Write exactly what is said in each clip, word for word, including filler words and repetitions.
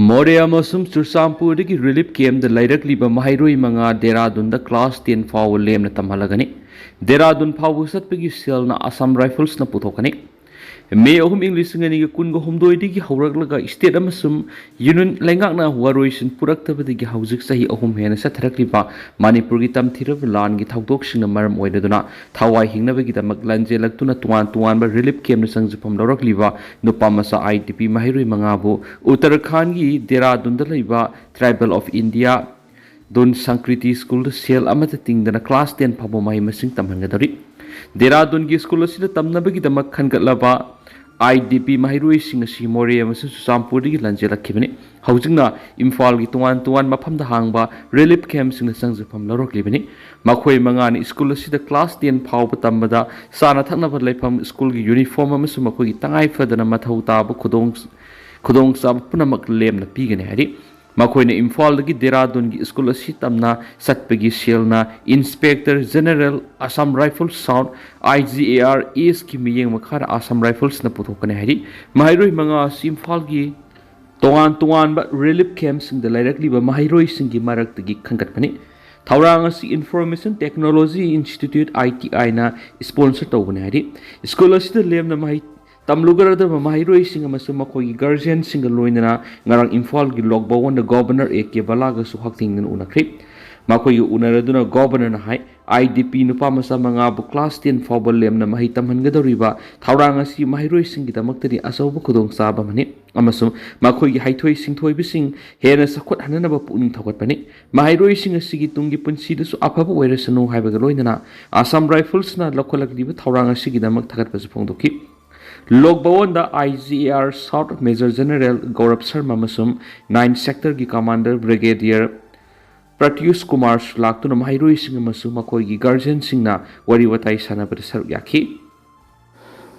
ꯃꯣꯔꯦ ꯑꯃꯁꯨꯡ ꯆꯨꯔꯆꯥꯟꯄꯨꯔꯗꯒꯤ ꯔꯤꯂꯤꯐ ꯀꯦꯝꯞꯇ ꯂꯩꯔꯛꯂꯤꯕ ꯃꯍꯩꯔꯣꯏ ꯃꯉꯥ ꯗꯦꯔꯥꯗꯨꯟꯗ ꯀ꯭ꯂꯥꯁ ꯇꯦꯟ ꯐꯥꯎꯕ ꯂꯦꯝꯅ ꯇꯝꯍꯜꯂꯒꯅꯤ꯫ ꯗꯦꯔꯥꯗꯨꯟ ꯐꯥꯎꯕ ꯆꯠꯄꯒꯤ ꯁꯦꯜꯅ ꯑꯁꯥꯝ ꯔꯥꯏꯐꯜꯁꯅ ꯄꯨꯊꯣꯛꯀꯅꯤ꯫ ꯃꯦ ꯑꯍꯨꯝ, ꯏꯪ ꯂꯤꯁꯤꯡ ꯑꯅꯤꯒ ꯀꯨꯟꯒ ꯍꯨꯝꯗꯣꯏꯗꯒꯤ ꯍꯧꯔꯛꯂꯒ ꯁ꯭ꯇꯦꯠ ꯑꯃꯁꯨꯡ ꯌꯨꯅꯤꯌꯟ ꯂꯩꯉꯥꯛꯅ ꯋꯥꯔꯣꯏꯁꯤꯟ ꯄꯨꯔꯛꯇꯕꯗꯒꯤ ꯍꯧꯖꯤꯛ ꯆꯍꯤ ꯑꯍꯨꯝ ꯍꯦꯟꯅ ꯆꯠꯊꯔꯛꯂꯤꯕ ꯃꯅꯤꯄꯨꯔꯒꯤ ꯇꯝꯊꯤꯔꯕ ꯂꯥꯟꯒꯤ ꯊꯧꯗꯣꯛꯁꯤꯡꯅ ꯃꯔꯝ ꯑꯣꯏꯔꯗꯨꯅ ꯊꯋꯥꯏ ꯍꯤꯡꯅꯕꯒꯤꯗꯃꯛ ꯂꯥꯟꯖꯦꯜꯂꯛꯇꯨꯅ ꯇꯣꯉꯥꯟ ꯇꯣꯉꯥꯟꯕ ꯔꯤꯂꯤꯐ ꯀꯦꯝꯞꯇ ꯆꯪꯖꯐꯝ ꯂꯧꯔꯛꯂꯤꯕ ꯅꯨꯄꯥ ꯃꯆꯥ IDP ꯃꯍꯩꯔꯣꯏ ꯃꯉꯥꯕꯨ ꯎꯠꯇꯔꯈꯥꯟꯒꯤ ꯗꯦꯔꯥꯗꯨꯟꯗ ꯂꯩꯕ Tribal of India ꯗꯨꯟ ꯁꯪꯀ꯭ꯔꯤꯇꯤ ꯁ꯭ꯀꯨꯜꯗ ꯁꯦꯜ ꯑꯃꯠꯇ ꯇꯤꯡꯗꯅ ꯀ꯭ꯂꯥꯁ ꯇꯦꯟ ꯐꯥꯎꯕ ꯃꯍꯩ ꯃꯁꯤꯡ ꯇꯝꯍꯟꯒꯗꯧꯔꯤ꯫ ꯗꯦꯔꯥꯗꯨꯟꯒꯤ ꯁ꯭ꯀꯨꯜ ꯑꯁꯤꯗ ꯇꯝꯅꯕꯒꯤꯗꯃꯛ ꯈꯟꯒꯠꯂꯕ IDP ꯃꯍꯩꯔꯣꯏꯁꯤꯡ ꯑꯁꯤ ꯃꯣꯔꯦ ꯑꯃꯁꯨꯡ ꯆꯨꯔꯆꯥꯟꯄꯨꯔꯗꯒꯤ ꯂꯥꯟꯖꯦꯜꯂꯛꯈꯤꯕꯅꯤ꯫ ꯍꯧꯖꯤꯛꯅ ꯏꯝꯐꯥꯜꯒꯤ ꯇꯣꯉꯥꯟ ꯇꯣꯉꯥꯟꯕ ꯃꯐꯝꯗ ꯍꯥꯡꯕ ꯔꯤꯂꯤꯐ ꯀꯦꯝꯞꯁꯤꯡꯗ ꯆꯪꯖꯐꯝ ꯂꯧꯔꯛꯂꯤꯕꯅꯤ꯫ ꯃꯈꯣꯏ ꯃꯉꯥꯅ ꯁ꯭ꯀꯨꯜ ꯑꯁꯤꯗ ꯀ꯭ꯂꯥꯁ ꯇꯦꯟ ꯐꯥꯎꯕ ꯇꯝꯕꯗ ꯆꯥꯅ ꯊꯛꯅꯕ ꯂꯩꯐꯝ, ꯁ꯭ꯀꯨꯜꯒꯤ ꯌꯨꯅꯤꯐꯣꯔꯝ ꯑꯃꯁꯨꯡ ꯃꯈꯣꯏꯒꯤ ꯇꯉꯥꯏ ꯐꯗꯅ ꯃꯊꯧ ꯇꯥꯕ ꯈꯨꯗꯣꯡ, ꯈꯨꯗꯣꯡꯆꯥꯕ ꯄꯨꯝꯅꯃꯛ ꯂꯦꯝꯅ ꯄꯤꯒꯅꯤ ꯍꯥꯏꯔꯤ꯫ ꯃꯈꯣꯏꯅ ꯏꯝꯐꯥꯜꯗꯒꯤ ꯗꯦꯔꯥꯗꯨꯟꯒꯤ ꯁ꯭ꯀꯨꯜ ꯑꯁꯤ ꯇꯝꯅ ꯆꯠꯄꯒꯤ ꯁꯦꯜꯅ inspector general Assam rifle south, IGARS ꯀꯤ ꯃꯤꯠꯌꯦꯡ ꯃꯈꯥꯗ ꯑꯁꯥꯝ ꯔꯥꯏꯐꯜꯁꯅ ꯄꯨꯊꯣꯛꯀꯅꯤ ꯍꯥꯏꯔꯤ꯫ ꯃꯍꯩꯔꯣꯏ ꯃꯉꯥ ꯑꯁꯤ ꯏꯝꯐꯥꯜꯒꯤ ꯇꯣꯉꯥꯟ ꯇꯣꯉꯥꯟꯕ ꯔꯤꯂꯤꯐ ꯀꯦꯝꯞꯁꯤꯡꯗ ꯂꯩꯔꯛꯂꯤꯕ ꯃꯍꯩꯔꯣꯏꯁꯤꯡꯒꯤ ꯃꯔꯛꯇꯒꯤ ꯈꯟꯒꯠꯄꯅꯤ꯫ ꯊꯧꯔꯥꯡ ꯑꯁꯤ Information Technology Institute, ITI ꯅ ꯁ꯭ꯄꯣꯟꯁꯔ ꯇꯧꯕꯅꯤ ꯍꯥꯏꯔꯤ꯫ ꯁ꯭ꯀꯨꯜ ꯑꯁꯤꯗ ꯂꯦꯝꯅ ꯃꯍꯩ ꯇꯝꯂꯨꯒꯗꯕ ꯃꯍꯩꯔꯣꯏꯁꯤꯡ ꯑꯃꯁꯨꯡ ꯃꯈꯣꯏꯒꯤ ꯒꯥꯔꯖꯤꯌꯟꯁꯤꯡꯒ ꯂꯣꯏꯅꯅ ꯉꯔꯥꯡ ꯏꯝꯐꯥꯜꯒꯤ ꯂꯣꯛ ꯚꯋꯟꯗ ꯒꯣꯚꯔꯅꯔ A K ꯕꯂꯥꯒꯁꯨ ꯍꯛꯊꯦꯡꯅꯅ ꯎꯅꯈ꯭ꯔꯦ꯫ ꯃꯈꯣꯏꯒ ꯎꯅꯔꯗꯨꯅ ꯒꯣꯚꯔꯅꯔꯅ ꯍꯥꯏ, IDP ꯅꯨꯄꯥ ꯃꯆꯥ ꯃꯉꯥꯕꯨ ꯀ꯭ꯂꯥꯁ ꯇꯦꯟ ꯐꯥꯎꯕ ꯂꯦꯝꯅ ꯃꯍꯩ ꯇꯝꯍꯟꯒꯗꯧꯔꯤꯕ ꯊꯧꯔꯥꯡ ꯑꯁꯤ ꯃꯍꯩꯔꯣꯏꯁꯤꯡꯒꯤꯗꯃꯛꯇꯗꯤ ꯑꯆꯧꯕ ꯈꯨꯗꯣꯡꯆꯥꯕ ꯑꯃꯅꯤ ꯑꯃꯁꯨꯡ ꯃꯈꯣꯏꯒꯤ ꯍꯩꯊꯣꯏ ꯁꯤꯡꯊꯣꯏꯕꯁꯤꯡ ꯍꯦꯟꯅ ꯆꯥꯎꯈꯠꯍꯟꯅꯅꯕ ꯄꯨꯛꯅꯤꯡ ꯊꯧꯒꯠꯄꯅꯤ꯫ ꯃꯍꯩꯔꯣꯏꯁꯤꯡ ꯑꯁꯤꯒꯤ ꯇꯨꯡꯒꯤ ꯄꯨꯟꯁꯤꯗꯁꯨ ꯑꯐꯕ ꯑꯣꯏꯔꯁꯅꯨ ꯍꯥꯏꯕꯒ ꯂꯣꯏꯅꯅ ꯑꯁꯥꯝ ꯔꯥꯏꯐꯜꯁꯅ ꯂꯧꯈꯠꯂꯛꯂꯤꯕ ꯊꯧꯔꯥꯡ ꯑꯁꯤꯒꯤꯗꯃꯛ ꯊꯥꯒꯠꯄꯁꯨ ꯐꯣꯡꯗꯣꯛꯈꯤ꯫ ꯂꯣꯛ ꯚꯋꯟꯗ IGARS south major general Gaurav Sharma ꯑꯃꯁꯨꯡ ꯅꯥꯏꯟ ꯁꯦꯛꯇꯔꯒꯤ ꯀꯃꯥꯟꯗꯔ ꯕ꯭ꯔꯤꯒꯦꯗꯤꯌꯔ ꯄ꯭ꯔꯇ꯭ꯌꯨꯁ ꯀꯨꯃꯥꯔꯁꯨ ꯂꯥꯛꯇꯨꯅ ꯃꯍꯩꯔꯣꯏꯁꯤꯡ ꯑꯃꯁꯨꯡ ꯃꯈꯣꯏꯒꯤ ꯒꯥꯔꯖꯤꯌꯟꯁꯤꯡꯅ ꯋꯥꯔꯤ ꯋꯥꯇꯥꯏ ꯁꯥꯟꯅꯕꯗ ꯁꯔꯨꯛ ꯌꯥꯈꯤ꯫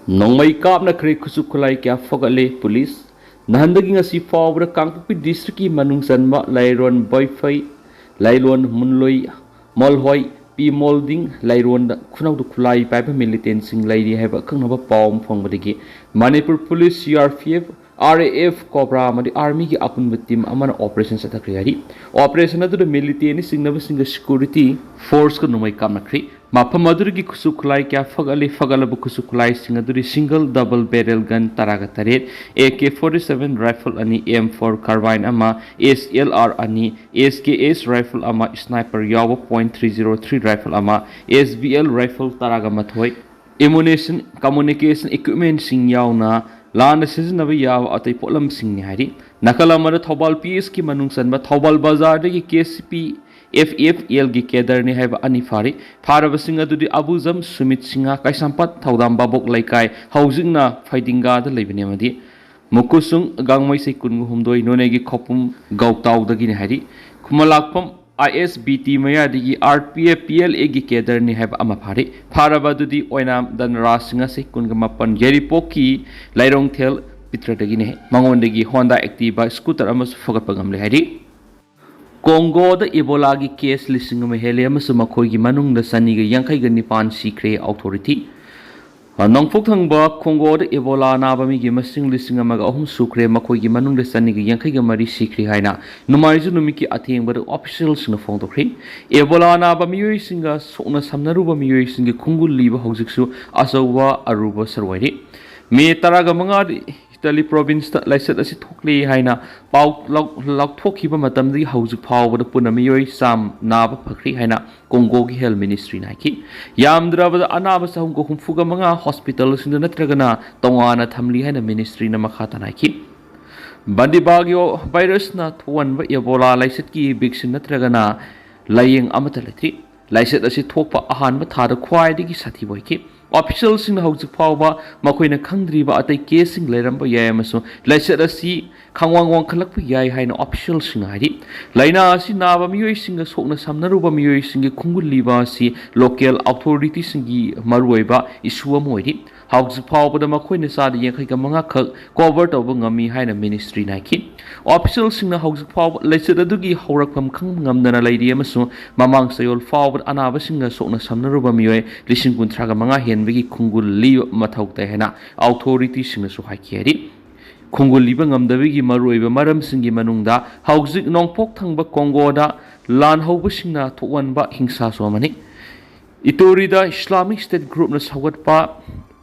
ꯅꯣꯡꯃꯩ ꯀꯥꯞꯅꯈ꯭ꯔꯦ, ꯈꯨꯠꯁꯨ ꯈꯨꯠꯂꯥꯏ ꯀꯌꯥ ꯐꯒꯠꯂꯦ ꯄꯨꯂꯤꯁ꯫ ꯅꯍꯥꯟꯗꯒꯤ ꯉꯁꯤ ꯐꯥꯎꯕꯗ ꯀꯥꯡꯄꯣꯛꯄꯤ ꯗꯤꯁꯇ꯭ꯔꯤꯛꯀꯤ ꯃꯅꯨꯡ ꯆꯟꯕ ꯂꯥꯏꯔꯣꯟ, ꯕꯣꯏꯐꯩ, ꯂꯥꯏꯂꯣꯟ, ꯃꯨꯟꯂꯣꯏ, ꯃꯣꯜꯍꯣꯏ, ꯄꯤ ꯃꯣꯜꯗꯤꯡ, ꯂꯥꯏꯔꯣꯟꯗ ꯈꯨꯅꯧꯗ ꯈꯨꯠꯂꯥꯏ ꯄꯥꯏꯕ ꯃꯤꯂꯤꯇꯦꯟꯁꯤꯡ ꯂꯩꯔꯤ ꯍꯥꯏꯕ ꯑꯀꯛꯅꯕ ꯄꯥꯎ ꯑꯃ ꯐꯪꯕꯗꯒꯤ Manipur police, CRPF, R A F, cobra ꯑꯃꯗꯤ ꯑꯥꯔꯃꯤꯒꯤ ꯑꯄꯨꯟꯕ ꯇꯤꯝ ꯑꯃꯅ ꯑꯣꯄꯔꯦꯁꯟ ꯆꯠꯊꯈ꯭ꯔꯤ ꯍꯥꯏꯔꯤ꯫ ꯑꯣꯄꯔꯦꯁꯟ ꯑꯗꯨꯗ ꯃꯤꯂꯤꯇꯦꯟꯅ ꯆꯤꯡꯅꯕꯁꯤꯡꯒ ꯁꯦꯀ꯭ꯌꯨꯔꯤꯇꯤ ꯐꯣꯔꯁꯀ ꯅꯣꯡꯃꯩ ꯀꯥꯞꯅꯈ꯭ꯔꯤ꯫ ꯃꯐꯝ ꯑꯗꯨꯗꯒꯤ ꯈꯨꯠꯁꯨ ꯈꯨꯠꯂꯥꯏ ꯀꯌꯥ ꯐꯒꯠꯂꯤ꯫ ꯐꯒꯠꯂꯕ ꯈꯨꯠꯁꯨ ꯈꯨꯠꯂꯥꯏꯁꯤꯡ ꯑꯗꯨꯗꯤ ꯁꯤꯡꯒꯜ ꯗꯕꯜ ꯕꯦꯔꯦꯜ ꯒꯟ ꯇꯔꯥꯒ ꯇꯔꯦꯠ, A K forty seven rifle ꯑꯅꯤ, ꯑꯦꯝ ꯐꯣꯔ ꯀꯥꯔꯕꯥꯏꯟ ꯑꯃ, ꯑꯦꯁ ꯑꯦꯜ ꯑꯥꯔ ꯑꯅꯤ, ꯑꯦꯁ ꯀꯦ ꯑꯦꯁ ꯔꯥꯏꯐꯜ ꯑꯃ, ꯁ꯭ꯅꯥꯏꯄꯔ ꯌꯥꯎꯕ point three zero three rifle ꯑꯃ, ꯑꯦꯁ ꯕꯤ ꯑꯦꯜ ꯔꯥꯏꯐꯜ ꯇꯔꯥꯒ ꯃꯥꯊꯣꯏ, ꯑꯦꯃꯨꯅꯤꯁꯟ, ꯀꯝꯃꯨꯅꯤꯀꯦꯁꯟ ꯏꯀ꯭ꯋꯤꯞꯃꯦꯟꯁꯤꯡ ꯌꯥꯎꯅ ꯂꯥꯟꯗ ꯁꯤꯖꯤꯟꯅꯕ ꯌꯥꯕ ꯑꯇꯩ ꯄꯣꯠꯂꯝꯁꯤꯡꯅꯤ ꯍꯥꯏꯔꯤ꯫ ꯅꯥꯀꯜ ꯑꯃꯗ ꯊꯧꯕꯥꯜ ꯄꯤ ꯑꯦꯁꯀꯤ ꯃꯅꯨꯡ ꯆꯟꯕ ꯊꯧꯕꯥꯜ ꯕꯖꯥꯔꯗꯒꯤ K C P F F ꯑꯦꯜꯒꯤ ꯀꯦꯗꯔꯅꯤ ꯍꯥꯏꯕ ꯑꯅꯤ ꯐꯥꯔꯤ꯫ ꯐꯥꯔꯕꯁꯤꯡ ꯑꯗꯨꯗꯤ ꯑꯕꯨꯖꯝ ꯁꯨꯃꯤꯠ ꯁꯤꯡꯍ, ꯀꯩꯁꯥꯝꯄꯥꯠ ꯊꯧꯗꯥꯝ ꯚꯥꯕꯣꯛ ꯂꯩꯀꯥꯏ, ꯍꯧꯖꯤꯛꯅ ꯐꯩꯗꯤꯡꯒꯥꯗ ꯂꯩꯕꯅꯤ ꯑꯃꯗꯤ ꯃꯨꯀꯨꯁꯨꯡ ꯒꯥꯡꯃꯩ ꯆꯍꯤ ꯀꯨꯟꯒ ꯍꯨꯝꯗꯣꯏ, ꯅꯣꯅꯦꯒꯤ ꯈꯧꯄꯨꯝ ꯒꯧꯇꯥꯎꯗꯒꯤꯅꯤ ꯍꯥꯏꯔꯤ꯫ ꯈꯨꯃꯂꯥꯛꯄꯝ ꯑꯥꯏ ꯑꯦꯁ ꯕꯤ ꯇꯤ ꯃꯌꯥꯗꯒꯤ R P F P L ꯑꯦꯒꯤ ꯀꯦꯗꯔꯅꯤ ꯍꯥꯏꯕ ꯑꯃ ꯐꯥꯔꯤ꯫ ꯐꯥꯔꯕ ꯑꯗꯨꯗꯤ ꯑꯣꯏꯅꯥꯝ ꯙꯅꯔꯥꯖ ꯁꯤꯡꯍ ꯆꯍꯤ ꯀꯨꯟꯒ ꯃꯥꯄꯟ, ꯌꯥꯏꯔꯤꯄꯣꯛꯀꯤ ꯂꯩꯔꯣꯡꯊꯦꯜ ꯄꯤꯇ꯭ꯔꯗꯒꯤꯅꯤ꯫ ꯃꯉꯣꯟꯗꯒꯤ ꯍꯣꯟꯗꯥ ꯑꯦꯛꯇꯤꯚꯥ ꯁ꯭ꯀꯨꯇꯔ ꯑꯃꯁꯨ ꯐꯒꯠꯄ ꯉꯝꯂꯦ ꯍꯥꯏꯔꯤ꯫ ꯀꯣꯡꯒꯣꯗ ꯏꯕꯣꯂꯥꯒꯤ ꯀꯦꯁ ꯂꯤꯁꯤꯡ ꯑꯃ ꯍꯦꯜꯂꯦ ꯑꯃꯁꯨꯡ ꯃꯈꯣꯏꯒꯤ ꯃꯅꯨꯡꯗ ꯆꯅꯤꯒ ꯌꯥꯡꯈꯩꯒ ꯅꯤꯄꯥꯟ ꯁꯤꯈ꯭ꯔꯦ ꯑꯣꯊꯣꯔꯤꯇꯤ꯫ ꯅꯣꯡꯄꯣꯛ ꯊꯪꯕ ꯀꯣꯡꯒꯣꯗ ꯏꯕꯣꯂꯥ ꯅꯥꯕ ꯃꯤꯒꯤ ꯃꯁꯤꯡ ꯂꯤꯁꯤꯡ ꯑꯃꯒ ꯑꯍꯨꯝ ꯁꯨꯈ꯭ꯔꯦ, ꯃꯈꯣꯏꯒꯤ ꯃꯅꯨꯡꯗ ꯆꯅꯤꯒ ꯌꯥꯡꯈꯩꯒ ꯃꯔꯤ ꯁꯤꯈ꯭ꯔꯦ ꯍꯥꯏꯅ ꯅꯣꯡꯃꯥꯏꯖꯤꯡ ꯅꯨꯃꯤꯠꯀꯤ ꯑꯊꯦꯡꯕꯗ ꯑꯣꯐꯤꯁꯤꯌꯦꯜꯁꯤꯡꯅ ꯐꯣꯡꯗꯣꯛꯈ꯭ꯔꯤ꯫ ꯏꯕꯣꯂꯥ ꯅꯥꯕ ꯃꯤꯑꯣꯏꯁꯤꯡꯒ ꯁꯣꯛꯅ ꯁꯝꯅꯔꯨꯕ ꯃꯤꯑꯣꯏꯁꯤꯡꯒꯤ ꯈꯣꯡꯒꯨꯜ ꯂꯤꯕ ꯍꯧꯖꯤꯛꯁꯨ ꯑꯆꯧꯕ ꯑꯔꯨꯕ ꯁꯔꯨ ꯑꯣꯏꯔꯤ꯫ ꯃꯦ ꯇꯔꯥꯒ ꯃꯉꯥꯗ ꯏꯇꯥꯂꯤ ꯄ꯭ꯔꯣꯚꯤꯟꯁꯇ ꯂꯥꯏꯆꯠ ꯑꯁꯤ ꯊꯣꯛꯂꯤ ꯍꯥꯏꯅ ꯄꯥꯎ ꯂꯧ-, ꯂꯥꯎꯊꯣꯛꯈꯤꯕ ꯃꯇꯝꯗꯒꯤ ꯍꯧꯖꯤꯛ ꯐꯥꯎꯕꯗ ꯄꯨꯟꯅ ꯃꯤꯑꯣꯏ ꯆꯥꯝ ꯅꯥꯕ ꯐꯈ꯭ꯔꯤ ꯍꯥꯏꯅ ꯀꯣꯡꯒꯣꯒꯤ ꯍꯦꯜꯊ ꯃꯤꯅꯤꯁꯇ꯭ꯔꯤꯅ ꯍꯥꯏꯈꯤ꯫ ꯌꯥꯝꯗ꯭ꯔꯕꯗ ꯑꯅꯥꯕ ꯆꯍꯨꯝꯒ ꯍꯨꯝꯐꯨꯒ ꯃꯉꯥ ꯍꯣꯁꯄꯤꯇꯥꯜꯁꯤꯡꯗ ꯅꯠꯇ꯭ꯔꯒꯅ ꯇꯣꯉꯥꯟꯅ ꯊꯝꯂꯤ ꯍꯥꯏꯅ ꯃꯤꯅꯤꯁꯇ꯭ꯔꯤꯅ ꯃꯈꯥ ꯇꯥꯅ ꯍꯥꯏꯈꯤ꯫ ꯕꯟꯗꯤꯕꯥꯒꯤꯑꯣ ꯚꯥꯏꯔꯁꯅ ꯊꯣꯛꯍꯟꯕ ꯏꯕꯣꯂꯥ ꯂꯥꯏꯆꯠꯀꯤ ꯚꯦꯛꯁꯤꯟ ꯅꯠꯇ꯭ꯔꯒꯅ ꯂꯥꯏꯌꯦꯡ ꯑꯃꯠꯇ ꯂꯩꯇ꯭ꯔꯤ꯫ ꯂꯥꯏꯆꯠ ꯑꯁꯤ ꯊꯣꯛꯄ ꯑꯍꯥꯟꯕ ꯊꯥꯗ ꯈ꯭ꯋꯥꯏꯗꯒꯤ ꯁꯥꯊꯤꯕ ꯑꯣꯏꯈꯤ꯫ ꯑꯣꯐꯤꯁꯤꯌꯦꯜꯁꯤꯡꯅ ꯍꯧꯖꯤꯛ ꯐꯥꯎꯕ ꯃꯈꯣꯏꯅ ꯈꯪꯗ꯭ꯔꯤꯕ ꯑꯇꯩ ꯀꯦꯁꯁꯤꯡ ꯂꯩꯔꯝꯕ ꯌꯥꯏ ꯑꯃꯁꯨꯡ ꯂꯥꯏꯆꯠ ꯑꯁꯤ ꯈꯥꯡꯋꯥꯡ ꯋꯥꯡꯈꯠꯂꯛꯄ ꯌꯥꯏ ꯍꯥꯏꯅ ꯑꯣꯐꯤꯁꯤꯌꯦꯜꯁꯤꯡꯅ ꯍꯥꯏꯔꯤ꯫ ꯂꯥꯏꯅꯥ ꯑꯁꯤ ꯅꯥꯕ ꯃꯤꯑꯣꯏꯁꯤꯡꯒ ꯁꯣꯛꯅ ꯁꯝꯅꯔꯨꯕ ꯃꯤꯑꯣꯏꯁꯤꯡꯒꯤ ꯈꯣꯡꯒꯨꯜ ꯂꯤꯕ ꯑꯁꯤ ꯂꯣꯀꯦꯜ ꯑꯣꯊꯣꯔꯤꯇꯤꯁꯤꯡꯒꯤ ꯃꯔꯨꯑꯣꯏꯕ ꯏꯁꯨ ꯑꯃ ꯑꯣꯏꯔꯤ꯫ ꯍꯧꯖꯤꯛ ꯐꯥꯎꯕꯗ ꯃꯈꯣꯏꯅ ꯆꯥꯗ ꯌꯥꯡꯈꯩꯒ ꯃꯉꯥ ꯈꯛ ꯀꯣꯚꯔ ꯇꯧꯕ ꯉꯝꯃꯤ ꯍꯥꯏꯅ ꯃꯤꯅꯤꯁꯇ꯭ꯔꯤꯅ ꯍꯥꯏꯈꯤ꯫ ꯑꯣꯐꯤꯁꯤꯌꯦꯜꯁꯤꯡꯅ ꯍꯧꯖꯤꯛ ꯐꯥꯎꯕ ꯂꯥꯏꯆꯠ ꯑꯗꯨꯒꯤ ꯍꯧꯔꯛꯐꯝ ꯈꯪꯕ ꯉꯝꯗꯅ ꯂꯩꯔꯤ ꯑꯃꯁꯨꯡ ꯃꯃꯥꯡ ꯆꯌꯣꯜ ꯐꯥꯎꯕꯗ ꯑꯅꯥꯕꯁꯤꯡꯒ ꯁꯣꯛꯅ ꯁꯝꯅꯔꯨꯕ ꯃꯤꯑꯣꯏ ꯂꯤꯁꯤꯡ ꯀꯨꯟꯊ꯭ꯔꯥꯒ ꯃꯉꯥ ꯍꯦꯟꯕꯒꯤ ꯈꯣꯡꯒꯨꯜ ꯂꯤꯕ ꯃꯊꯧ ꯇꯥꯏ ꯍꯥꯏꯅ ꯑꯣꯊꯣꯔꯤꯇꯤꯁꯤꯡꯅꯁꯨ ꯍꯥꯏꯈꯤ ꯍꯥꯏꯔꯤ꯫ ꯈꯣꯡꯒꯨꯜ ꯂꯤꯕ ꯉꯝꯗꯕꯒꯤ ꯃꯔꯨꯑꯣꯏꯕ ꯃꯔꯝꯁꯤꯡꯒꯤ ꯃꯅꯨꯡꯗ ꯍꯧꯖꯤꯛ ꯅꯣꯡꯄꯣꯛ ꯊꯪꯕ ꯀꯣꯡꯒꯣꯗ ꯂꯥꯟ ꯍꯧꯕꯁꯤꯡꯅ ꯊꯣꯛꯍꯟꯕ ꯍꯤꯡꯁꯥꯁꯨ ꯑꯃꯅꯤ꯫ ꯏꯇꯣꯔꯤꯗ Islamic State groupꯅ ꯁꯧꯒꯠꯄ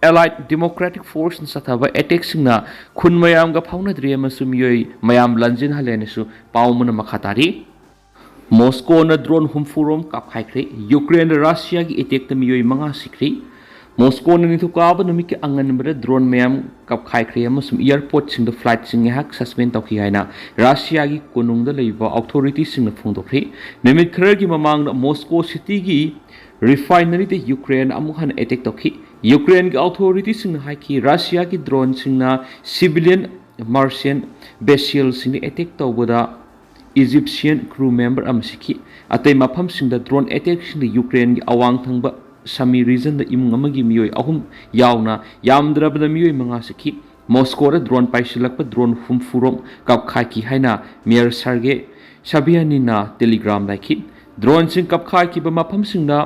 Allied Democratic Forceꯅ ꯆꯠꯊꯕ ꯑꯦꯇꯦꯛꯁꯤꯡꯅ ꯈꯨꯟ ꯃꯌꯥꯝꯒ ꯐꯥꯎꯅꯗ꯭ꯔꯤ ꯑꯃꯁꯨꯡ ꯃꯤꯑꯣꯏ ꯃꯌꯥꯝ ꯂꯥꯟꯖꯦꯟꯍꯜꯂꯦꯅꯁꯨ ꯄꯥꯎ ꯑꯃꯅ ꯃꯈꯥ ꯇꯥꯔꯤ꯫ ꯃꯣꯁꯀꯣꯅ ꯗ꯭ꯔꯣꯟ ꯍꯨꯝꯐꯨꯔꯣꯝ ꯀꯥꯞꯈꯥꯏꯈ꯭ꯔꯦ꯫ ꯌꯨꯀ꯭ꯔꯦꯟꯗ ꯔꯁꯤꯌꯥꯒꯤ ꯑꯦꯇꯦꯛꯇ ꯃꯤꯑꯣꯏ ꯃꯉꯥ ꯁꯤꯈ꯭ꯔꯦ꯫ ꯃꯣꯁꯀꯣꯅ ꯅꯤꯡꯊꯧꯀꯥꯕ ꯅꯨꯃꯤꯠꯀꯤ ꯑꯉꯟꯕꯗ ꯗ꯭ꯔꯣꯟ ꯃꯌꯥꯝ ꯀꯥꯞꯈꯥꯏꯈ꯭ꯔꯦ ꯑꯃꯁꯨꯡ ꯑꯦꯌꯥꯔꯄꯣꯔꯠꯁꯤꯡꯗ ꯐ꯭ꯂꯥꯏꯠꯁꯤꯡ ꯉꯥꯏꯍꯥꯛ ꯁꯁꯄꯦꯟ ꯇꯧꯈꯤ ꯍꯥꯏꯅ ꯔꯁꯤꯌꯥꯒꯤ ꯀꯣꯅꯨꯡꯗ ꯂꯩꯕ ꯑꯣꯊꯣꯔꯤꯇꯤꯁꯤꯡꯅ ꯐꯣꯡꯗꯣꯛꯈ꯭ꯔꯦ꯫ ꯅꯨꯃꯤꯠ ꯈꯔꯒꯤ ꯃꯃꯥꯡꯗ ꯃꯣꯁꯀꯣ ꯁꯤꯇꯤꯒꯤ ꯔꯤꯐꯥꯏꯅꯔꯤꯗ ꯌꯨꯀ꯭ꯔꯦꯟ ꯑꯃꯨꯛ ꯍꯟꯅ ꯑꯦꯇꯦꯛ ꯇꯧꯈꯤ꯫ ꯌꯨꯀ꯭ꯔꯦꯟꯒꯤ ꯑꯣꯊꯣꯔꯤꯇꯤꯁꯤꯡꯅ ꯍꯥꯏꯈꯤ, ꯔꯁꯤꯌꯥꯒꯤ ꯗ꯭ꯔꯣꯟꯁꯤꯡꯅ ꯁꯤꯚꯤꯂꯤꯌꯟ ꯃꯥꯔꯁꯤꯌꯟ ꯚꯦꯁꯦꯜꯁꯤꯡꯗ ꯑꯦꯇꯦꯛ ꯇꯧꯕꯗ ꯏꯖꯤꯞꯁꯤꯌꯟ ꯀ꯭ꯔꯨ ꯃꯦꯝꯕꯔ ꯑꯃ ꯁꯤꯈꯤ꯫ ꯑꯇꯩ ꯃꯐꯝꯁꯤꯡꯗ ꯗ꯭ꯔꯣꯟ ꯑꯦꯇꯦꯛꯁꯤꯡꯗ ꯌꯨꯀ꯭ꯔꯦꯟꯒꯤ ꯑꯋꯥꯡ ꯊꯪꯕ ꯁꯃꯤ ꯔꯤꯖꯟꯗ ꯏꯃꯨꯡ ꯑꯃꯒꯤ ꯃꯤꯑꯣꯏ ꯑꯍꯨꯝ ꯌꯥꯎꯅ ꯌꯥꯝꯗ꯭ꯔꯕꯗ ꯃꯤꯑꯣꯏ ꯃꯉꯥ ꯁꯤꯈꯤ꯫ ꯃꯣꯁꯀꯣꯗ ꯗ꯭ꯔꯣꯟ ꯄꯥꯏꯁꯤꯜꯂꯛꯄ ꯗ꯭ꯔꯣꯟ ꯍꯨꯝꯐꯨꯔꯣꯝ ꯀꯥꯞꯈꯥꯏꯈꯤ ꯍꯥꯏꯅ ꯃꯦꯌꯔ ꯁꯥꯔꯒꯦ ꯁꯥꯕꯤꯌꯥꯅꯤꯅ ꯇꯦꯂꯤꯒ꯭ꯔꯥꯝ ꯂꯥꯏꯈꯤ꯫ ꯗ꯭ꯔꯣꯟꯁꯤꯡ ꯀꯥꯞꯈꯥꯏꯈꯤꯕ ꯃꯐꯝꯁꯤꯡꯗ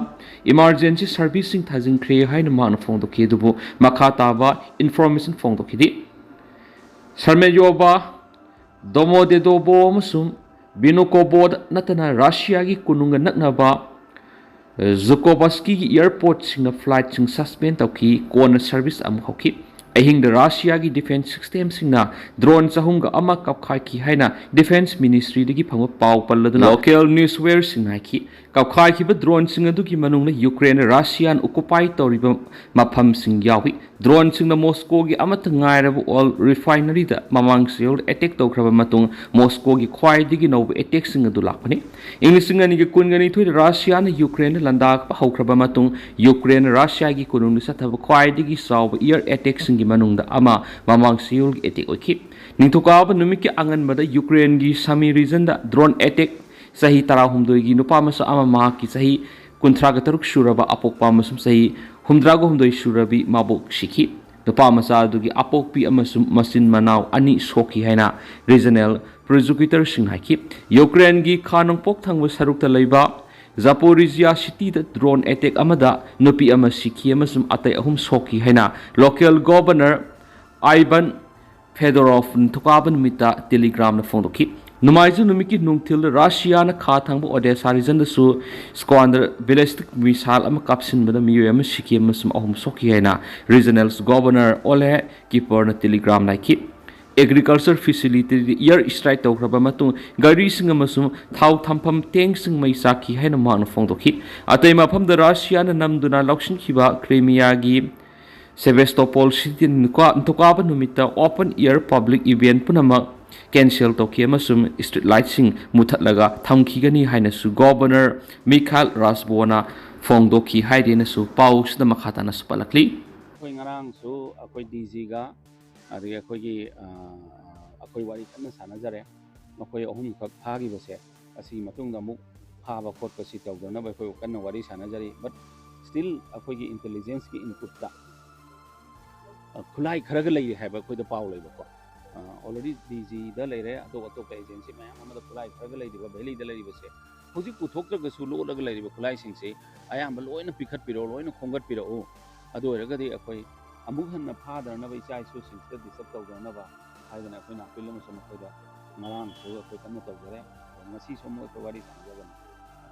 ꯏꯃꯥꯔꯖꯦꯟꯁꯤ ꯁꯔꯚꯤꯁꯁꯤꯡ ꯊꯥꯖꯤꯟꯈ꯭ꯔꯦ ꯍꯥꯏꯅ ꯃꯍꯥꯛꯅ ꯐꯣꯡꯗꯣꯛꯈꯤ, ꯑꯗꯨꯕꯨ ꯃꯈꯥ ꯇꯥꯕ ꯏꯟꯐꯣꯔꯃꯦꯁꯟ ꯐꯣꯡꯗꯣꯛꯈꯤꯗꯦ꯫ ꯁꯔꯃꯦꯌꯣꯚ, ꯗꯣꯃꯣꯗꯦꯗꯣꯚꯣ ꯑꯃꯁꯨꯡ ꯚꯤꯅꯣꯀꯣꯚꯣꯗ ꯅꯠꯇꯅ ꯔꯁꯤꯌꯥꯒꯤ ꯀꯣꯅꯨꯡꯒ ꯅꯛꯅꯕ ꯖꯨꯀꯣꯕꯁꯀꯤꯒꯤ ꯑꯦꯌꯥꯔꯄꯣꯔꯠꯁꯤꯡꯅ ꯐ꯭ꯂꯥꯏꯠꯁꯤꯡ ꯁꯁꯄꯦꯟ ꯇꯧꯈꯤ꯫ ꯀꯣꯟꯅ ꯁꯔꯚꯤꯁ ꯑꯃꯨꯛ ꯍꯧꯈꯤ꯫ ꯑꯍꯤꯡꯗ ꯔꯁꯤꯌꯥꯒꯤ ꯗꯤꯐꯦꯟꯁ ꯁꯤꯁꯇꯦꯝꯁꯤꯡꯅ ꯗ꯭ꯔꯣꯟ ꯆꯍꯨꯝꯒ ꯑꯃ ꯀꯥꯞꯈꯥꯏꯈꯤ ꯍꯥꯏꯅ ꯗꯤꯐꯦꯟꯁ ꯃꯤꯅꯤꯁꯇ꯭ꯔꯤꯗꯒꯤ ꯐꯪꯕ ꯄꯥꯎ ꯄꯜꯂꯗꯨꯅ ꯂꯣꯀꯦꯜ ꯅ꯭ꯌꯨꯁ ꯋꯦꯌꯔꯁꯤꯡꯅ ꯍꯥꯏꯈꯤ꯫ ꯀꯥꯞꯈꯥꯏꯈꯤꯕ ꯗ꯭ꯔꯣꯟꯁꯤꯡ ꯑꯗꯨꯒꯤ ꯃꯅꯨꯡꯗ ꯌꯨꯀ꯭ꯔꯦꯟ ꯔꯁꯤꯌꯥꯅ ꯑꯣꯀꯨꯄꯥꯏ ꯇꯧꯔꯤꯕ ꯃꯐꯝꯁꯤꯡ ꯌꯥꯎꯏ꯫ ꯗ꯭ꯔꯣꯟꯁꯤꯡꯅ ꯃꯣꯁꯀꯣꯒꯤ ꯑꯃꯠꯇ ꯉꯥꯏꯔꯕ ꯑꯣꯏꯜ ꯔꯤꯐꯥꯏꯅꯔꯤꯗ ꯃꯃꯥꯡ ꯆꯌꯣꯜꯗ ꯑꯦꯇꯦꯛ ꯇꯧꯈ꯭ꯔꯕ ꯃꯇꯨꯡ ꯃꯣꯁꯀꯣꯒꯤ ꯈ꯭ꯋꯥꯏꯗꯒꯤ ꯅꯧꯕ ꯑꯦꯇꯦꯛꯁꯤꯡ ꯑꯗꯨ ꯂꯥꯛꯄꯅꯤ꯫ ꯏꯪ ꯂꯤꯁꯤꯡ ꯑꯅꯤꯒ ꯀꯨꯟꯒ ꯅꯤꯊꯣꯏꯗ ꯔꯁꯤꯌꯥꯅ ꯌꯨꯀ꯭ꯔꯦꯟꯗ ꯂꯥꯟꯗꯥꯔꯛꯄ ꯍꯧꯈ꯭ꯔꯕ ꯃꯇꯨꯡ ꯌꯨꯀ꯭ꯔꯦꯟ ꯔꯁꯤꯌꯥꯒꯤ ꯀꯣꯅꯨꯡꯗ ꯆꯠꯊꯕ ꯈ꯭ꯋꯥꯏꯗꯒꯤ ꯆꯥꯎꯕ ꯑꯦꯌꯔ ꯑꯦꯇꯦꯛꯁꯤꯡꯒꯤ ꯃꯅꯨꯡꯗ ꯑꯃ ꯃꯃꯥꯡ ꯆꯌꯣꯜꯒꯤ ꯑꯦꯇꯦꯛ ꯑꯣꯏꯈꯤ꯫ ꯅꯤꯡꯊꯧꯀꯥꯕ ꯅꯨꯃꯤꯠꯀꯤ ꯑꯉꯟꯕꯗ ꯌꯨꯀ꯭ꯔꯦꯟꯒꯤ ꯁꯃꯤ ꯔꯤꯖꯟꯗ ꯗ꯭ꯔꯣꯟ ꯑꯦꯇꯦꯛ꯫ ꯆꯍꯤ ꯇꯔꯥꯍꯨꯝꯗꯣꯏꯒꯤ ꯅꯨꯄꯥ ꯃꯆꯥ ꯑꯃ ꯃꯍꯥꯛꯀꯤ ꯆꯍꯤ ꯀꯨꯟꯊ꯭ꯔꯥꯒ ꯇꯔꯨꯛ ꯁꯨꯔꯕ ꯑꯄꯣꯛꯄ ꯑꯃꯁꯨꯡ ꯆꯍꯤ ꯍꯨꯝꯗ꯭ꯔꯥꯒ ꯍꯨꯝꯗꯣꯏ ꯁꯨꯔꯕꯤ ꯃꯕꯣꯛ ꯁꯤꯈꯤ꯫ ꯅꯨꯄꯥ ꯃꯆꯥ ꯑꯗꯨꯒꯤ ꯑꯄꯣꯛꯄꯤ ꯑꯃꯁꯨꯡ ꯃꯆꯤꯟ ꯃꯅꯥꯎ ꯑꯅꯤ ꯁꯣꯛꯈꯤ ꯍꯥꯏꯅ ꯔꯤꯖꯅꯦꯜ ꯄ꯭ꯔꯣꯁꯤꯀ꯭ꯌꯨꯇꯔꯁꯤꯡꯅ ꯍꯥꯏꯈꯤ꯫ ꯌꯨꯀ꯭ꯔꯦꯟꯒꯤ ꯈꯥ ꯅꯣꯡꯄꯣꯛ ꯊꯪꯕ ꯁꯔꯨꯛꯇ ꯂꯩꯕ ꯖꯥꯄꯣꯔꯤꯖꯤꯌꯥ ꯁꯤꯇꯤꯗ ꯗ꯭ꯔꯣꯟ ꯑꯦꯇꯦꯛ ꯑꯃꯗ ꯅꯨꯄꯤ ꯑꯃ ꯁꯤꯈꯤ ꯑꯃꯁꯨꯡ ꯑꯇꯩ ꯑꯍꯨꯝ ꯁꯣꯛꯈꯤ ꯍꯥꯏꯅ ꯂꯣꯀꯦꯜ ꯒꯣꯚꯔꯅꯔ ꯑꯥꯏꯚꯟ Fedorov ꯅꯤꯡꯊꯧꯀꯥꯕ ꯅꯨꯃꯤꯠꯇ Telegramꯅ ꯐꯣꯡꯗꯣꯛꯈꯤ꯫ ꯅꯣꯡꯃꯥꯏꯖꯤꯡ ꯅꯨꯃꯤꯠꯀꯤ ꯅꯨꯡꯊꯤꯜꯗ ꯔꯁꯤꯌꯥꯅ ꯈꯥ ꯊꯪꯕ Odessa regionꯗꯁꯨ Iskander ballistic missile ꯑꯃ ꯀꯥꯞꯁꯤꯟꯕꯗ ꯃꯤꯑꯣꯏ ꯑꯃ ꯁꯤꯈꯤ ꯑꯃꯁꯨꯡ ꯑꯍꯨꯝ ꯁꯣꯛꯈꯤ ꯍꯥꯏꯅ region Governorꯅ Telegramꯗ ꯍꯥꯏꯈꯤ꯫ Agriculture facilityꯗ air strike ꯇꯧꯈ꯭ꯔꯕ ꯃꯇꯨꯡ ꯒꯥꯔꯤꯁꯤꯡ ꯑꯃꯁꯨꯡ ꯊꯥꯎ ꯊꯝꯐꯝ tankꯁꯤꯡ ꯃꯩ ꯆꯥꯛꯈꯤ ꯍꯥꯏꯅ ꯃꯍꯥꯛꯅ ꯐꯣꯡꯗꯣꯛꯈꯤ꯫ ꯑꯇꯩ ꯃꯐꯝꯗ ꯔꯁꯤꯌꯥꯅ ꯅꯝꯗꯨꯅ ꯂꯧꯁꯤꯟꯈꯤꯕ Crimeaꯒꯤ Sevastopol city ꯅꯤꯡꯊꯧꯀꯥꯕ ꯅꯨꯃꯤꯠꯇ open air public event ꯄꯨꯝꯅꯃꯛ cancel ꯇꯧꯈꯤ ꯑꯃꯁꯨꯡ street lightꯁꯤꯡ ꯃꯨꯊꯠꯂꯒ ꯊꯝꯈꯤꯒꯅꯤ ꯍꯥꯏꯅꯁꯨ Governor Mikhail Razvona ꯐꯣꯡꯗꯣꯛꯈꯤ ꯍꯥꯏꯗꯦꯅꯁꯨ ꯄꯥꯎꯁꯤꯗ ꯃꯈꯥ ꯇꯥꯅꯁꯨ ꯄꯜꯂꯛꯂꯤ꯫ ꯑꯩꯈꯣꯏ ꯉꯔꯥꯡꯁꯨ ꯑꯩꯈꯣꯏ DGꯒ ꯑꯗꯒꯤ ꯑꯩꯈꯣꯏꯒꯤ ꯑꯩꯈꯣꯏ ꯋꯥꯔꯤ ꯀꯟꯅ ꯁꯥꯟꯅꯖꯔꯦ꯫ ꯃꯈꯣꯏ ꯑꯍꯨꯝꯈꯛ ꯐꯥꯈꯤꯕꯁꯦ ꯑꯁꯤꯒꯤ ꯃꯇꯨꯡꯗ ꯑꯃꯨꯛ ꯐꯥꯕ ꯈꯣꯠꯄꯁꯤ ꯇꯧꯗꯅꯕ ꯑꯩꯈꯣꯏ ꯀꯟꯅ ꯋꯥꯔꯤ ꯁꯥꯟꯅꯖꯔꯤ꯫ But still ꯑꯩꯈꯣꯏꯒꯤ intelligenceꯀꯤ inputꯇ ꯈꯨꯠꯂꯥꯏ ꯈꯔꯒ ꯂꯩꯔꯤ ꯍꯥꯏꯕ ꯑꯩꯈꯣꯏꯗ ꯄꯥꯎ ꯂꯩꯕꯀꯣ꯫ Already DGꯗ ꯂꯩꯔꯦ, ꯑꯇꯣꯞ ꯑꯇꯣꯞꯄ agency ꯃꯌꯥꯝ ꯑꯃꯗ ꯈꯨꯠꯂꯥꯏ ꯈꯔꯒ ꯂꯩꯔꯤꯕ, Valleyꯗ ꯂꯩꯔꯤꯕꯁꯦ ꯍꯧꯖꯤꯛ ꯄꯨꯊꯣꯛꯇ꯭ꯔꯒꯁꯨ ꯂꯣꯠꯂꯒ ꯂꯩꯔꯤꯕ ꯈꯨꯠꯂꯥꯏꯁꯤꯡꯁꯤ ꯑꯌꯥꯝꯕ ꯂꯣꯏꯅ ꯄꯤꯈꯠꯄꯤꯔꯛꯑꯣ, ꯂꯣꯏꯅ ꯈꯣꯝꯒꯠꯄꯤꯔꯛꯎ꯫ ꯑꯗꯨ ꯑꯣꯏꯔꯒꯗꯤ ꯑꯩꯈꯣꯏ ꯑꯃꯨꯛ ꯍꯟꯅ ꯐꯥꯗꯅꯕ, ꯏꯆꯥ ꯏꯁꯨꯁꯤꯡꯁꯤꯗ disturb ꯇꯧꯗꯅꯕ ꯍꯥꯏꯗꯅ ꯑꯩꯈꯣꯏꯅ appeal ꯑꯃꯁꯨ ꯃꯈꯣꯏꯗ ꯉꯔꯥꯡꯁꯨ ꯑꯩꯈꯣꯏ ꯀꯟꯅ ꯇꯧꯖꯔꯦ꯫ ꯑꯗꯣ ꯉꯁꯤꯁꯨ ꯑꯃꯨꯛ ꯑꯩꯈꯣꯏ ꯋꯥꯔꯤ ꯁꯥꯟꯅꯖꯕꯅꯤ꯫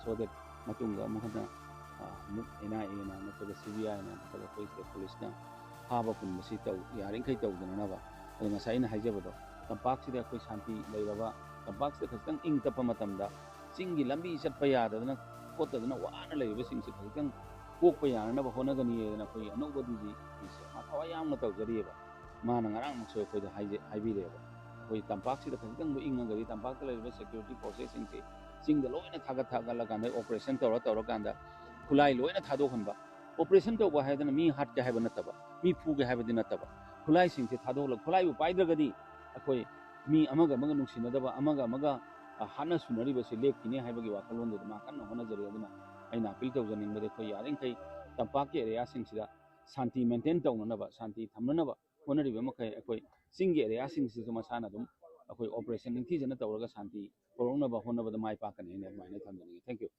So that ꯃꯇꯨꯡꯗ ꯑꯃꯨꯛ ꯍꯟꯅ ꯑꯃꯨꯛ NIAꯅ ꯅꯠꯇ꯭ꯔꯒ CBIꯅ ꯅꯠꯇ꯭ꯔꯒ ꯑꯩꯈꯣꯏ state policeꯅ ꯐꯥꯕ ꯄꯨꯟꯕꯁꯤ ꯇꯧ ꯌꯥꯔꯤꯈꯩ ꯇꯧꯗꯅꯅꯕ꯫ ꯑꯗꯣ ꯉꯁꯥꯏ ꯑꯩꯅ ꯍꯥꯏꯖꯕꯗꯣ, ꯇꯝꯄꯥꯛꯁꯤꯗ ꯑꯩꯈꯣꯏ ꯁꯥꯟꯇꯤ ꯂꯩꯔꯕ, ꯇꯝꯄꯥꯛꯁꯤꯗ ꯈꯖꯤꯛꯇꯪ ꯏꯪ ꯇꯞꯄ ꯃꯇꯝꯗ ꯆꯤꯡꯒꯤ ꯂꯝꯕꯤ ꯆꯠꯄ ꯌꯥꯗꯗꯅ ꯈꯣꯠꯇꯗꯅ ꯋꯥꯅ ꯂꯩꯔꯤꯕꯁꯤꯡꯁꯦ ꯈꯖꯤꯛꯇꯪ ꯀꯣꯛꯄ ꯌꯥꯅꯅꯕ ꯍꯣꯠꯅꯒꯅꯤ ꯍꯥꯏꯗꯅ ꯑꯩꯈꯣꯏꯒꯤ ꯑꯅꯧꯕ DGꯁꯦ ꯃꯥ ꯊꯋꯥꯏ ꯌꯥꯝꯅ ꯇꯧꯖꯔꯤꯑꯕ꯫ ꯃꯥꯅ ꯉꯔꯥꯡꯃꯛꯁꯨ ꯑꯩꯈꯣꯏꯗ ꯍꯥꯏꯖ-, ꯍꯥꯏꯕꯤꯔꯛꯑꯦꯕ꯫ ꯑꯩꯈꯣꯏ ꯇꯝꯄꯥꯛꯁꯤꯗ ꯈꯖꯤꯛꯇꯪꯕꯨ ꯏꯪꯉꯒꯗꯤ ꯇꯝꯄꯥꯛꯇ ꯂꯩꯔꯤꯕ security forcesꯁꯤꯡꯁꯦ ꯆꯤꯡꯗ ꯂꯣꯏꯅ ꯊꯥꯒꯠ ꯊꯥꯒꯠꯂꯀꯥꯟꯗ operation ꯇꯧꯔ ꯇꯧꯔꯀꯥꯟꯗ ꯈꯨꯠꯂꯥꯏ ꯂꯣꯏꯅ ꯊꯥꯗꯣꯛꯍꯟꯕ꯫ Operation ꯇꯧꯕ ꯍꯥꯏꯗꯅ ꯃꯤ ꯍꯥꯠꯀꯦ ꯍꯥꯏꯕ ꯅꯠꯇꯕ, ꯃꯤ ꯐꯨꯒꯦ ꯍꯥꯏꯕꯗꯤ ꯅꯠꯇꯕ, ꯈꯨꯠꯂꯥꯏꯁꯤꯡꯁꯦ ꯊꯥꯗꯣꯛꯂꯒ ꯈꯨꯠꯂꯥꯏꯕꯨ ꯄꯥꯏꯗ꯭ꯔꯒꯗꯤ ꯑꯩꯈꯣꯏ ꯃꯤ ꯑꯃꯒ ꯑꯃꯒ ꯅꯨꯡꯁꯤꯅꯗꯕ, ꯑꯃꯒ ꯑꯃꯒ ꯍꯥꯠꯅ ꯁꯨꯅꯔꯤꯕꯁꯤ ꯂꯦꯞꯈꯤꯅꯤ ꯍꯥꯏꯕꯒꯤ ꯋꯥꯈꯜꯂꯣꯟꯗꯨꯗ ꯃꯥ ꯀꯟꯅ ꯍꯣꯠꯅꯖꯔꯤ꯫ ꯑꯗꯨꯅ ꯑꯩꯅ appeal ꯇꯧꯖꯅꯤꯡꯕꯗꯤ ꯑꯩꯈꯣꯏ ꯌꯥꯔꯤꯈꯩ ꯇꯝꯄꯥꯛꯀꯤ areaꯁꯤꯡꯁꯤꯗ ꯁꯥꯟꯇꯤ maintain ꯇꯧꯅꯅꯕ, ꯁꯥꯟꯇꯤ ꯊꯝꯅꯅꯕ ꯍꯣꯠꯅꯔꯤꯕ ꯃꯈꯩ ꯑꯩꯈꯣꯏ ꯆꯤꯡꯒꯤ areaꯁꯤꯡꯁꯤꯁꯨ ꯃꯁꯥꯅ ꯑꯗꯨꯝ ꯑꯩꯈꯣꯏ operation ꯅꯤꯡꯊꯤꯖꯅ ꯇꯧꯔꯒ ꯁꯥꯟꯇꯤ ꯄꯨꯔꯛꯅꯕ ꯍꯣꯠꯅꯕꯗ ꯃꯥꯏ ꯄꯥꯛꯀꯅꯤ ꯍꯥꯏꯅ ꯑꯗꯨꯃꯥꯏꯅ ꯊꯝꯖꯅꯤꯡꯉꯤ꯫ Thank you꯫